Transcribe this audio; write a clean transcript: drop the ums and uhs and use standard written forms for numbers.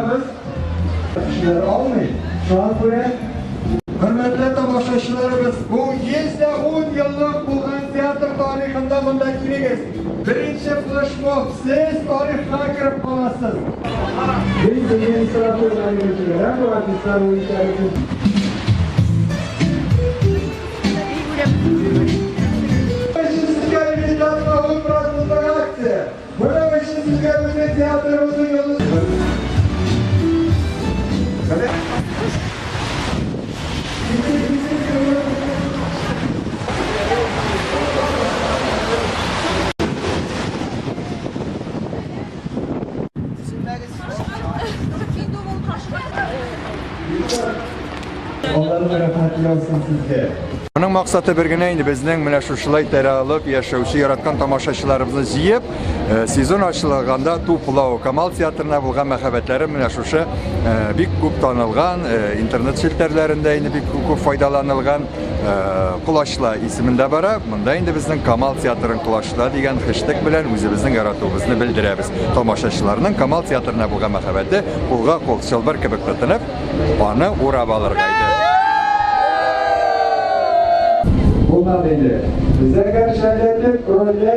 Тотынабыз. Кешеләр алмый. Шуңа күрә, хөрмәтле тамашачыларыбыз, бу 110 еллык булган театр тарихында монда килегез. Беренче флешмоб, сез тарихка кереп каласыз. Без администратор бу артистлар буенча акция. Моның өчен сезгә безнең театрыбызның йолдыз. Алланың рәхмәте яусын сезгә. Моның максаты бер генә инде, безнең менә шушылай таралып яшәүче яраткан тамашачыларыбызны җыеп, сезон ачылганда туплау, Камал театрына булган мәхәббәтләре менә шушы бик күп танылган, интернет челтәрләрендә инде бик күп файдаланылган Колачла исемендә бара. Монда инде безнең Камал театрын колачла дигән хэштег белән үзебезнең яратуыбызны белдерәбез. Тамашачыларның Камал театрына булган мәхәббәте кулга кул чылбыр кебек тотынып, аны урап алырга иде. Булмады инде. Зәңгәр шәлләтеп рольгә.